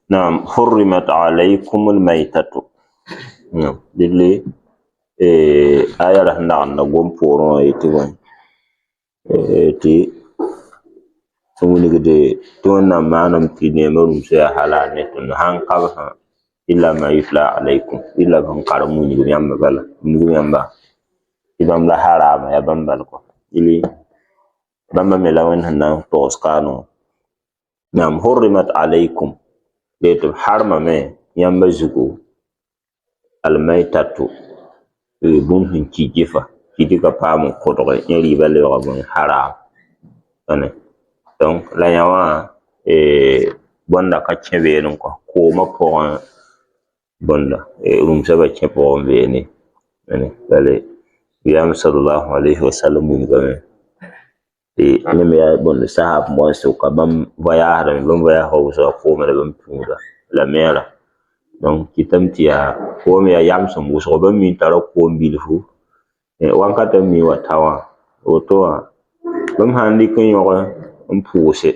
Naam, hurrimat alaykum almaytatu. Naam, dille aya la sẽn dagenda gom poorẽ wã yetɩ bõe tɩ wilgde tɩ Wẽnnaam maaname tɩ neemã rũmsã yaa halal ne tõnd sãn ka b sã illa ma yutla alaykum, illa b sẽn karem wilgb yãmba bala, wilgb yãmba tɩ bãmb la harama yaa bãmb bal kɔ. Dili bãmba me la Wẽnd sẽn na n togs kaanẽ wã. Naam, hurrimat alaykum tɩ b harmame yãmba zugu almaytatu, bũmb sẽn ki gefa ki tɩ ka paam n kodge yẽ rɩɩbã lebga bõe haram. Donc la yã wã bõnda ka kẽ beene kɔ, koomã pʋgẽ bõnda rũmsã ba kẽ pʋgẽ beene. Bala Nabiyaam sallallahu alayhi wa sallam wilgame tɩ yẽ me yaa bõnd sahab n bõn sʋka bãmb voyaasdame, bãmb voyaasgã wʋsga koomã la bãmb tũuda la meera. Donc kɩtame tɩ yaa koom yaa yamsem wʋsgo, bãmb mi n tara koom bilfu wãnkate b mi wa ta wã woto wã bãmb sã n dɩk n yõg n pʋʋse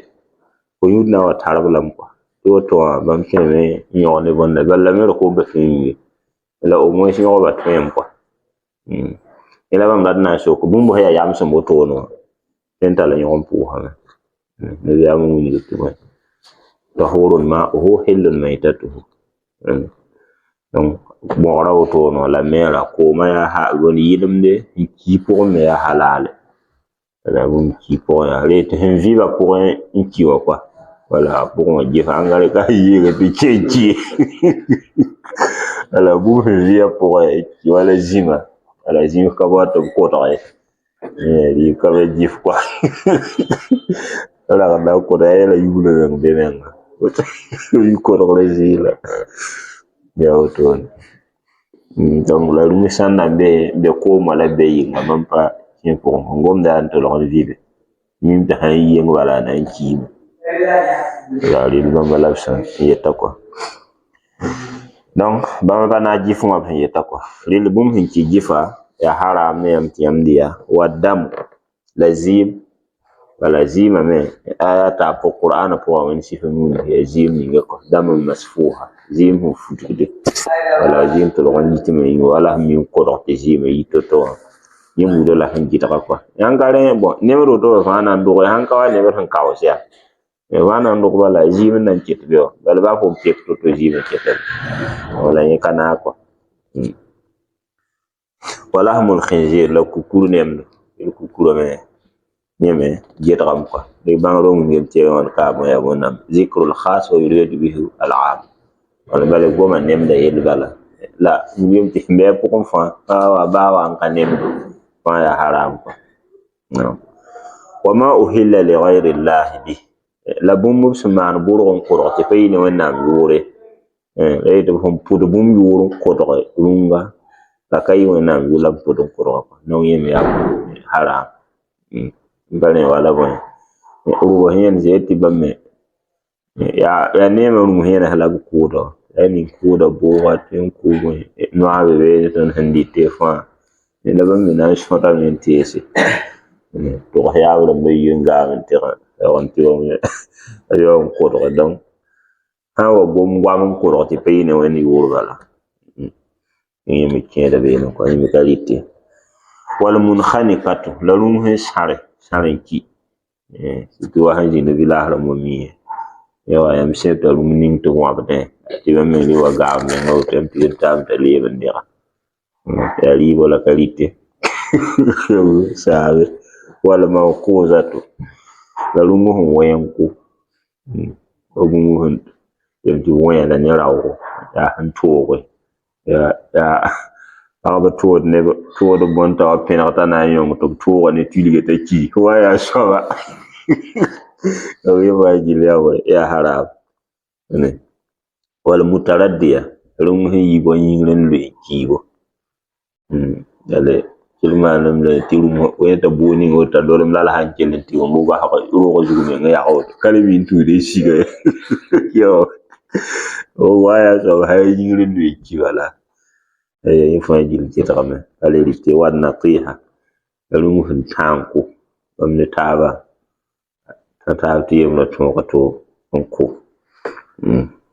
ko-yũud na n wa tar-b lame kɔ tɩ woto wã bãmb tõeme n yõg ne bõnda bala la me d koom pa tõe n yũ ye la au moins yõgba tõeme kɔ. Yẽ la bãmb rat n na n sok bũmb sẽn yaa yamsem wotone wã tõe n tall n yõg n pʋʋsame. Nabiyaam n wilg tɩ bõe tahurun ma'uhu hillun maytatuhu. Donc bõgra wotone wã la meera koomã yaa bõnd yɩlemde n ki pʋgẽ me yaa halale, la bũmb ki pʋgẽ yaa ree tɩ sẽn vɩbã pʋgẽ n ki wã kɔa wala pʋgẽ wã gefa ãngare ka yeege tɩ ken ki wala bũmb sẽn vɩyã pʋgẽ ki wala zĩma wala zĩm ka bao tɩ b kodge rɩɩb ka be gif kɔa rag n na n kodg yaa yɛla yugla meng be menga yi kodgr zɩɩla yaa wotone. Donc la rũmb sãn na n be koomã la be yɩnga bãmb pa kẽ pʋgẽ sẽn gomda yaa n tolg n vɩbe mim tɩ sãn yeng bala a na n kiime la rɩl bãmba la b sẽn yeta kɔ. Donc bãmb pa naag gif wã b sẽn yeta kɔ, rɩl bũmb sẽn ki gɩfa yaa haram ne yãmb tɩ yãmb dɩ ya wa damu la zɩɩm wala zɩɩmã me aya t'a pʋg Qur'ana pʋgã Wẽnd sɩf n wilg yaa zɩɩm ninga kɔ dam masfuha, zɩɩm sẽn futgde wala zɩɩm tolg n yitame n yũ wala sẽn mi n kodg tɩ zɩɩmã yi to-to wã yẽ buudã la sẽn gɩdga kɔ. Yãn ka rẽ bõn nemd woto b fãa na n dʋge sãn ka wa nebd sẽn kaoos yaa fãa na n dʋg bala zɩɩm n na n ket be wã bala baa fo n pek to-to zɩɩm n ketame wala yẽ ka naag kɔ. Wa lahmul khinzir la kukur nemdo, kukurã me yẽ me gedgame kɔ dɩ bãngr n wilgame tɩ wãn ka bõe yaa wẽnnaam zikrul khas wa yuradu bihi al am wala bala goma nemda yell bala la wilgame tɩ sẽn be a pʋgẽ fãa wa baa wa n ka nemdo fãa yaa haram kɔ. Wa ma uhilla li ghayri llahi bih la bũmb b sẽn maan bʋrg n kodg tɩ pa yɩ ne Wẽnnaam yʋʋre, la yetɩ b sẽn pʋd bũmb yʋʋr n kodge rũnga la ka yɩ Wẽnnaam yʋʋr la b pʋd n kodga kɔ donc yẽ me yaa haram. N pa rẽ wala bõe rʋbs yẽnd zee tɩ bãmb me yaa neemã rũms yẽns la b kʋʋda la nin kʋʋda booga tɩ n kʋ bõe noabe beene tõnd sẽn dɩte fãa la bãmb me na n sõtame n teese togs yaab rãmbã yi n gaam n tɩgẽ n tɩ a yaool n kodge donc sã n wa gom goam n kodg tɩ pa yɩ ne Wẽnd yʋʋr bala yẽ me kẽeda beene kɔ yẽ me ka rɩte. Wal munkhanikatu la rũms sẽn sãre sãr n ki tɩ wa sẽn zĩnd village rãmb wã mi yã wa yãmb sẽb t'a rũm ning tɩ b wãbdẽ tɩ bãmb me re wa gaam menga woto yãmb tɩ taam t'a leeb n dega yaa rɩɩbã la ka rɩte saabe. Wal mawquzatu la rũmb sẽn wẽ n kʋ wa bũmb sẽn yem tɩ b wẽa la ne raoogo yaa sẽn tooge yaa pagba tood neb tood bõn t'a wa pẽneg t'a na n yõng tɩ b tooga ne tuilge t'a ki wa yaa soaba yẽ fãa gill yaa bõe yaa haram. Wal mutaraddiya rũmb sẽn yi bõn yĩngr n loe n kiibo dale kell maaname la tɩ rũm yẽ t'a buud ning woto t'a dolem la la sãn kell n tɩ wã basg roog zug meng n yag woto ka le mi n tuud n siga yo wa yaa soab sã yĩngr n loe n ki bala yẽ fãa gill kɩtgame ka le rɩte. Wa natiha la rũm sẽn tã n kʋ bãmb ne taaba tã taab tɩ yembrã tõoga toog n kʋ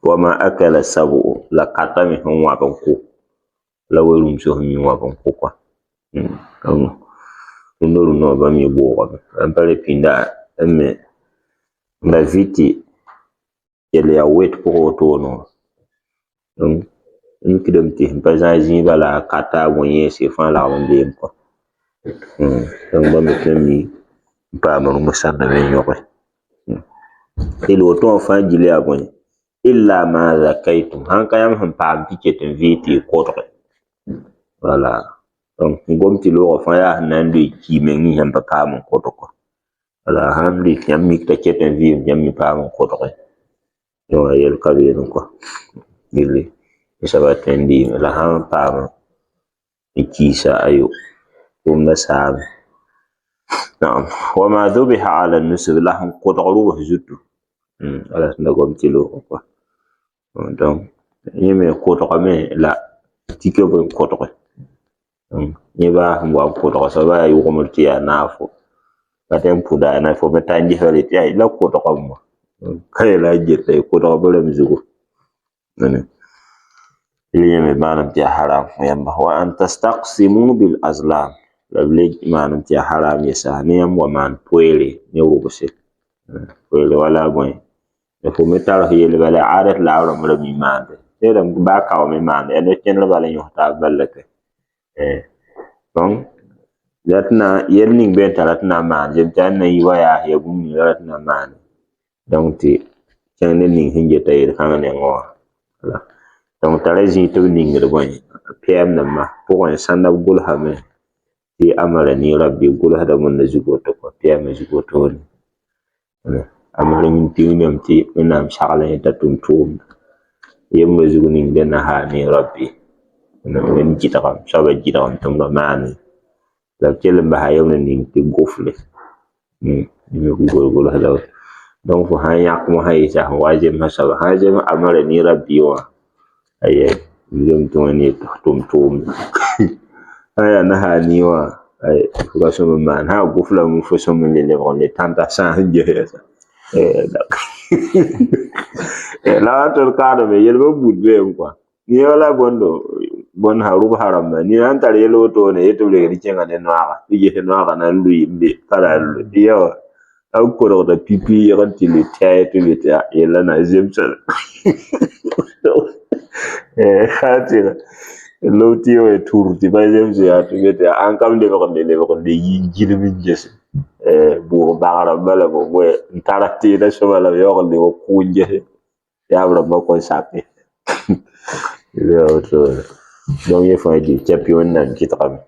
Wa ma akala sabu, la kata me sẽn wãb n kʋ, la we-rũmsã sẽn mi wãb n kʋ kɔa. Rũndã rũndã wã bãmb yẽ boogame n pa re pĩnda n me n ra vɩ tɩ kell yaa wet pʋgẽ wotone wã. Donc m mikdame tɩ sẽn pa zãag zĩig bala a kata a bõe yẽese fãa lagm n beem kɔ. Donc bãmb me tõe n mi n paam rũm sãnda me n yõge. Rel woto wã fãa gill yaa bõe? Illa ma zakaytum, sãn ka yãmb sẽn paam tɩ ket n vɩ tɩ y kodge. Wala donc n gom tɩ loogã fãa yaa sẽn na n loe ki meng yãmb pa paam n kodg kɔ. Wala sãn rɩk yãmb mik t'a ket n vɩɩm, yãmb me paam n kodge wã, yel ka beene kɔ. Gilli soaba tõe n dɩɩme la sãn paam n kiisa ayo, tʋʋmdã saame. Naam, wama dhubiha ala nusub, la sẽn kodg rʋbs zutu, wala sẽn da gom tɩ loogã kɔ. Donc yẽ me kodgame la tika bõe n kodge. Yẽ baa sẽn wa n kodga soaba yaa yʋgemd tɩ yaa naafo ka tẽ n pʋda na fo me tar n ges bala tɩ la kodgame wã ka yeela a geta y kodg b rãmb zugu. Yẽ me maanam tɩ yaa haram yãmba wa an tastaqsimu bil azlam, la b le maanam tɩ yaa haram yɛsa ne yãmb wa maan poeere ne rʋbse poeere wala bõe fo me tar f yell bala adat la b rãmb ra mi maande tẽedame baa kao me maande yaa ned kẽndr bala yõs taab bala tɩ donc la tɩ na yɛl ning be n tara tɩ na n maan zem tɩ ãnda yi wa yaa yaa bũmb ning la tɩ na n maane. Donc tɩ kẽng ned ning sẽn geta yel-kãngã nengẽ wã. Donc tara zĩig tɩ b ningd bõe pɛɛm-dãmbã pʋgẽ sãnda b gʋlsame tɩ amarani rabbi gʋlsda bõnda zug woto kɔ, pɛɛmã zug wotone. Amar yĩn pĩngrame tɩ Wẽnnaam saglẽ t'a tʋm tʋʋmda yembrã zug ning dẽnda nahaani rabbi Wẽnd gɩdgame, soabã gɩdgame tɩ m ra maane la b kell n basa yembrã ning tɩ gofle gol-golsda. Donc fo sã n yãk mosã yɩsa sẽn wa zemsã soaba sã n zems amarani rabbi wã, aya wilgame tɩ Wẽnd yet tɩ tʋm tʋʋmda sã n yaa nahaani wã, fo ka sõm n maan sã n goflame fo sõm n le lebg n le tãnta sãas n ges yɛsa la wa tõd kaadame yelbã bud beem kɔa yẽ wala bõndo bõn sã rʋbsã rãmba nina sẽn tar yel wotone yetɩ b regd kẽnga ne noaaga tɩ ges noaaga na n lʋɩ n be ka ra n lʋɩ ya wã a n kodgda pipi yeg n tɩ lʋɩ tɛɛ tɩ be tɩ yella na zemsa tɩ lob tɩ wã tur tɩ pa zems yaa tɩ be tɩ ãn kam lebg n le lebg n le yi n gilm n gese bʋʋg bag rãmbã la bõe n tar tɩɩdã sõma la b yaoog n leb n kʋ n gese yaab rãmbã kõn sake. Donc yẽ fãa gil kɛpɩ Wẽnnaam kɩtgame.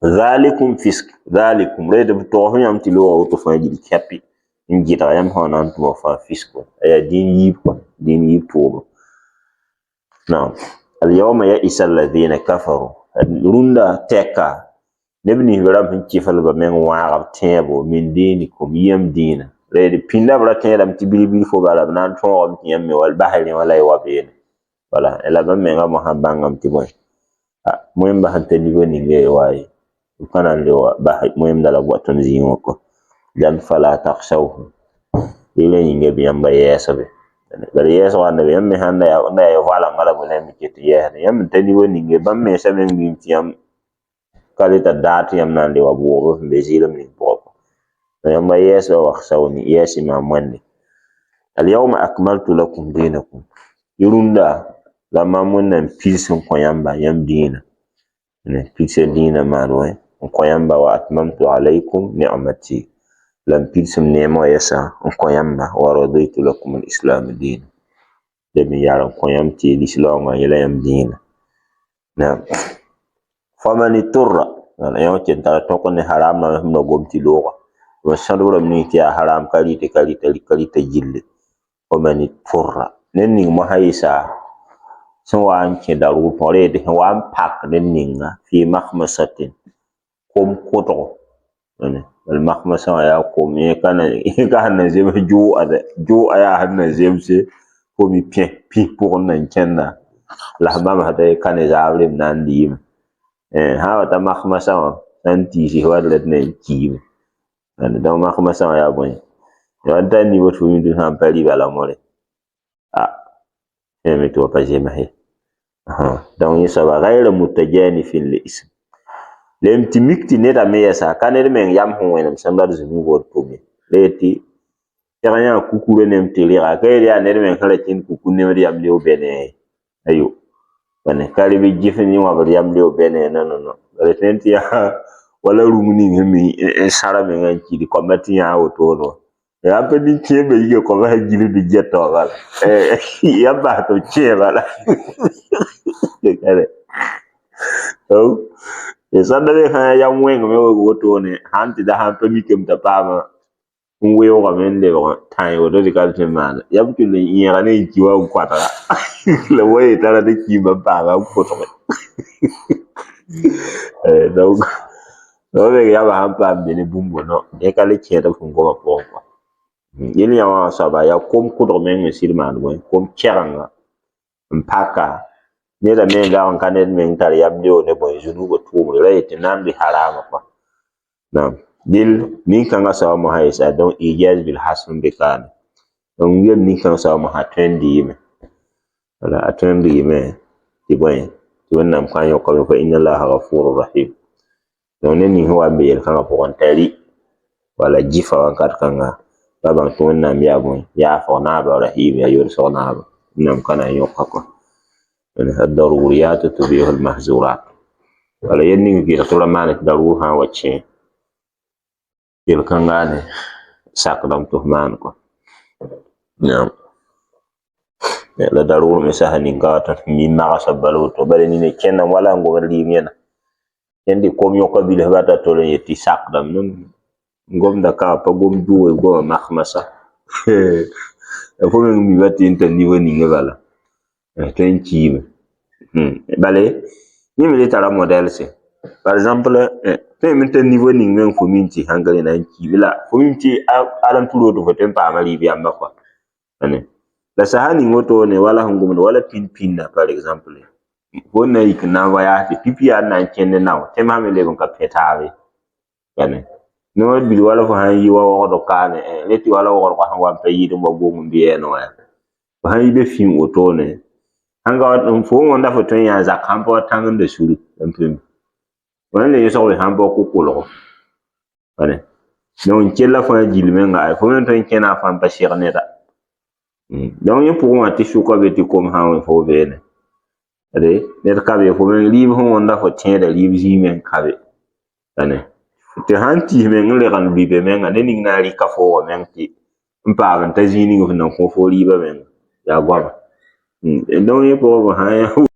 Zalikum fisk zalikum red b tog yãmb tɩ loogã woto fãa gil kɛpɩ n gɩdga yãmb sã na n tʋma fãa fisk yaa dĩin yiib kɔa, dĩin yiib tʋʋma. Naam, alyawma ya'isa alladhina kafaru, rũndã tɛka neb nins rãmb sẽn kɩflba meng wãag b tẽebo min dinikum yãmb dĩinã red pĩndã b ra tẽedame tɩ bilbil fo bala b na n tõogame tɩ yãmb me wall bas rẽ wã la y wa beene. Wala la bãmb mengã mosã bãngame tɩ bõe moẽmbã sẽn ta nibã ninga ye wa ye b ka na n le wa bas moẽmda la b wa tõnd zĩig wã kɔ. Dãmb fala takhshawhum yella yĩnga bɩ yãmba yɛɛsbe bala yɛɛsg wãnda be yãmb me sãn da yaa voalengã la bõe la yãmb ket n yɛɛsdẽ yãmb n ta nibã ninga bãmb mensã meng mim tɩ yãmb ka le t'a daar tɩ yãmb na n le wa bʋʋgb sẽn be zɩɩlem ning pʋgã kɔ. Yãmba yɛɛsba wakhshawni yɛɛsɩ maam wẽnde. Alyawma akmaltu lakum dinakum, rũndã la mam Wẽnnaam pids n kõ yãmba yãmb dĩinã, pidsã dĩinã maan wẽ n kõ yãmba wa atmamtu alaykum ni'mati, la m pids m neemã wã yɛsa n kõ yãmba wa raditu lakum al-islam dĩinã, la m yar n kõ yãmb tɩ lislaoongã yẽla yãmb dĩinã. Naam, faman iturra yã wã ken tara tõk ne haram na sẽm ra gom tɩ loogã b sõdb rãmb ning tɩ yaa haram ka rɩte ka rɩta ka rɩta gilli. Faman iturra ned ning mosã yɩsa sẽn wa n kẽ darʋʋ pʋgẽ reed sẽn wa n pak ned ninga fi makhmasatin kom kʋdgo bal makhmasa wã yaa kom yẽ ka sẽn na zems joa yaa sẽn na zemse fo mi pẽ pis pʋgẽ nan kẽnda la f mamsda ye ka ne zaab rem na n dɩɩme sã n wa ta makhmasa wã sã n tiis wa d la d na n kiime. Donc makhmasa wã yaa bõe wa n tar nibã tɩ fo mi tɩ sã n pa rɩ bala more. A tẽeme tɩ wa pa zems ye. Donc yẽ soaba gayra mutajanifin li ism lem tɩ mik tɩ neda me yɛsa ka ned meng yam sẽn wẽnem sẽn rat zũnug woto me. La yetɩ tɛg yã kukurã nem tɩ rega ka yel yaa ned meng sẽn ra kẽnd kuku nemd yam leo bɛ ne ayo bane ka reb gɩf ne wãbr yam leo bɛ ne. Non, non, non, bala tõe tɩ yaa wala rũng ning sẽn mi n sãra mengã n kɩd koamba tɩ yã wotone wã yaa pa nin-kẽembã yiga koamba sẽn gilgd gɛta wã bala yaa bas tɩ b kẽe bala. Donc sãn da be sã yam wẽngame wotone sãn tɩ da sãn pa mikame t'a paama n weoogame n lebg tãe woto tɩ ka b sẽn maana yam tʋl n yẽega ne n ki wa n koadga la wa yetara tɩ kiimã n paama n kʋtge. Donc b yama sãn paam be ne bũmb no yẽ ka le kẽed b sẽn goma pʋgẽ kɔa. Yel yã wã soaba yaa kom kʋdg meng n sɩd maan bõe kom kɛgenga n paka neda me n dag n ka ned meng tar yam leo ne bõe zunubã tʋʋmre ra yetɩ nan rɩ harama kɔa. Naam, dɩl nin-kãngã soaba mosã yesa. Donc ijaz bil hasm be kaane. Donc yem nin-kãngã soaba mosã tõe n dɩɩme wala a tõe n rɩɩme tɩ bõe tɩ Wẽnnaam kã yõkame fa inna allaha ghafurur rahim. Donc ned ning sẽn wa n be yel-kãngã pʋgẽ t'a rɩ wala gɩfa wakat kãnga pa bãng tɩ Wẽnnaam yaa bõe yaafg naaba rahim yaa yolsg naaba Wẽnnaam ka na n yõka kɔa. الضروريات تبيح المحظورات wala yel ning kɩɩsg tɩ b ra maan tɩ darur sã n wa kẽ yel-kãnga ne sakdame tɩ f maan kɔa. Naam, la darur me sasa ninka wa tɩ mi magsã bala woto bala nina kẽndame wala n gomd rɩɩm yẽna yẽnd tɩ kom yõka bilf bata tol n yetɩ sakdame n gomda ka pa gom duwe goma makhmasa fo meng mima tɩ n tar niveau ninga bala tõe n kiime bale yẽ me le tara modèle se par exemple tõe me tar niveau ning meng fo min tɩ sãn ka na n kiime la fo mim tɩ alam tʋ roto fo tõe n paama rɩɩb yamba kɔa la sasa ning wotone wala sẽn gomd wala pĩnd-pĩnda par exemple fo na yik n na n voyage tɩ pipi yaa n na n kẽnd nao tẽmsã me leb n ka pẽ taabe bane noor bil wala fo sãn yi wa wogdg kaane le tɩ wala wogdgã sẽn wa n pa yɩɩd n wa gong n bɩ yɛɛne wã yaa fo sãn yi be fĩim wotone sãn ka fo wõnda fo tõe n yaa zak sãn pa wa tãng n da suri n pʋɩ fo na n le yõsg sãn pa wa kʋ-kolgo bane. Donc n kell fãa gill menga fo me tõe n kẽna fãa n pa seg neda. Donc yẽ pʋgẽ wã tɩ sʋka be tɩ kom sã n wẽ fo beene ade ned ka be fo meng rɩɩb sẽn wõnda fo tẽeda rɩɩb zĩig meng ka be ane tɩ sãn tis meng n leg n lʋɩ menga ned ning na n rɩka fo wa meng tɩ n paam n ta zĩig ning f nan kõ fo rɩɩbã menga yaa goama. Donc yẽ pʋgẽ fo sã n